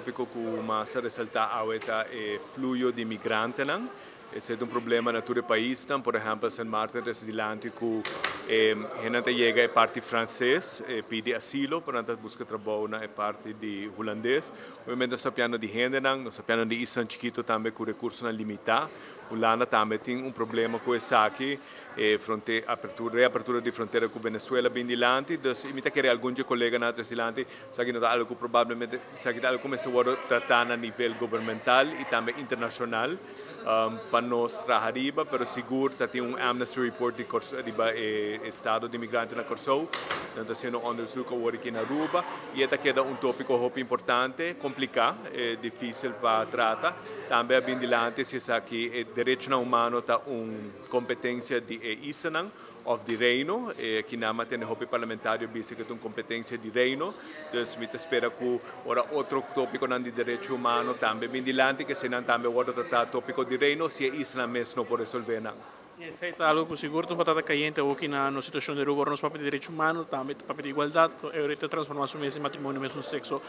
tópiko ku mas a resaltá awe ta e fluyo di migrantenan. Esei ta un problema na tur e paisnan. Por ehèmpel, Sint Maarten ta dilanti ku hendenan ta yega e parti franses pidi asilo, pero nan ta buska trabou na e parti di hulandes. Obviamente nos ta papiando di hendenan, nos ta papiando di islan chikitu tambe ku rekursonan limitá. Hulanda tambe tin un problema ku esaki, e fronte apertura reapertura di frontera ku Venezuela bin dilanti. Dus mi ta kere algun dje koleganan a tres dilanti, esaki no ta algu ku probablemente esaki ta algu ku mester wòrdu tratá na nivel gubernamental i tambe internashonal pa nos traha riba, pero sigur ta tin un Amnesty report di Kòrsou riba e estado di migrante na Kòrsou. Nan ta hasiendo onderzoek awor aki na Aruba i e ta keda un tópiko hopi importante, kompliká, difísil pa trata. Tambe a bin dilanti si esaki e derechonan humano ta un kompetensia di e islanan òf di Reino. E kinan a tene hopi parlamentario bisa ku ta un kompetensia di Reino. Dus mi ta spera ku ora otro tópikonan di derecho humano tambe bin dilanti, ku eseinan tambe wòrdu tratá tópiko di Reino si e islanan mes no por resolvé nan. Esei ta algo ku sigur ta un patata kayente awoki na nos situashon di Aruba ora nos papia di derecho humano tambe ta papia di igualdat e ora ta transforma su mes den matrimonio mesun sekso.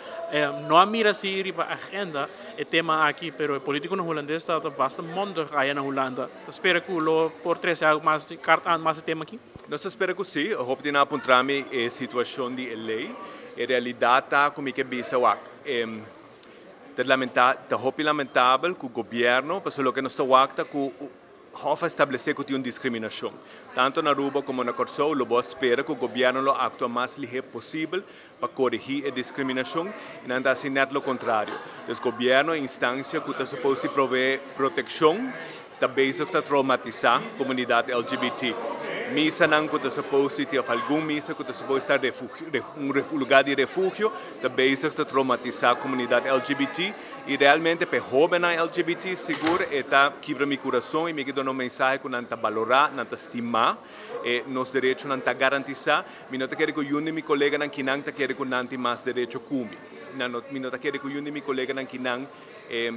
No a mira si riba agenda e tema aki pero e politikonan hulandes ta basta mondig aya na Hulanda. Ta spera ku lo por trese algo mas kart aan mas e tema aki? Nos ta spera ku si. Hopi di nan a puntra mi e situashon di e lei. E realidat ta ku mi ke bisa wak ta lamenta ta hopi lamentabel ku gobièrnu pasobra loke nos ta wak ta ku Hof a establesé ku tin un diskriminashon. Tantu na Aruba komo na Kòrsou lo bo a spera ku gobièrnu lo aktua mas lihé posibel pa korigí e diskriminashon i nan ta hasi nèt lo kontrario. Dus gobièrnu, e instansia ku ta supos di proveé protekshon, ta bezig ta troumatisá komunidat LGBT. Misanan ku ta supos di tin òf algun misa ku ta supos ta un lugar di refugio ta bezig ta troumatisá komunidat LGBT. I realmente pa e hóbennan LGBT sigur e ta kibra mi kurason i mi ke duna un mensahe ku nan ta balorá, nan ta stimá, e nos derechonan ta garantisá. Mi no ta kere ku yun di mi koleganan kinan ta kere ku nan tin mas derecho ku mi. Nan no, mi no ta kere ku yun di mi koleganan kinan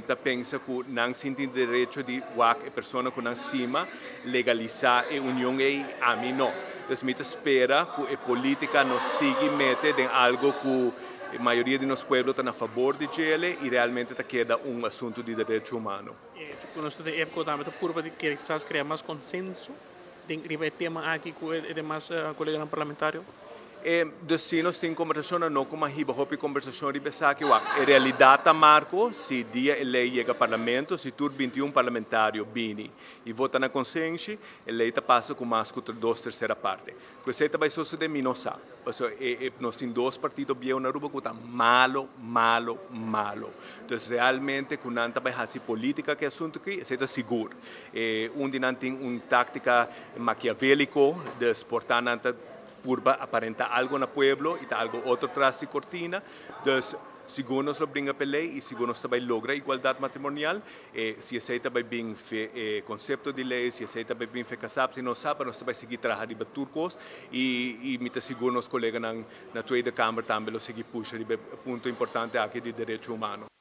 ta pensa ku nan sinti derecho di wak e persona ku nan stima, legalisá e union ei, ami no. Dus mi ta spera ku e polítika no sigui mete den algo ku. E mayoria di nos pueblo ta na fabor di djele i realmente ta keda un asuntu di derecho humano. E hecho ku nos ta den epko tambe ta purba di kisas krea mas konsenso den riba e tema aki ku e demas koleganan parlamentario. E dus si nos tin kombersashonnan no ku hiba hopi kombersashon riba esaki wak e realidat ta Marco si dia e lei yega parlamento si tur 21 parlamentario bini i vota na konsenshi e lei ta pasa ku mas ku dos tersera parte. Ku esei ta bai sosode mi no sa. Pasobra e e nos tin dos partido bieu na Aruba ku ta malo, malo, malo. Dus realmente ku nan ta bai hasi politica ku e asuntu aki, esei ta sigur. E un di nan tin un taktika makiaveliko, dus por ta nan ta purba aparenta algo na pueblo i ta algo otro tras di kortina. Dus sigur nos lo bringa p'e lei i sigur nos ta bai logra igualdat matrimonial. E si esei ta bai bin fe e konsepto di lei, si esei ta bai bin fe kasá, si nos sa, pero nos ta bai sigui traha riba tur kos i i mi ta sigur nos koleganan na Tweede Kamer tambe lo sigui pusha riba e punto importante aki di derecho humano.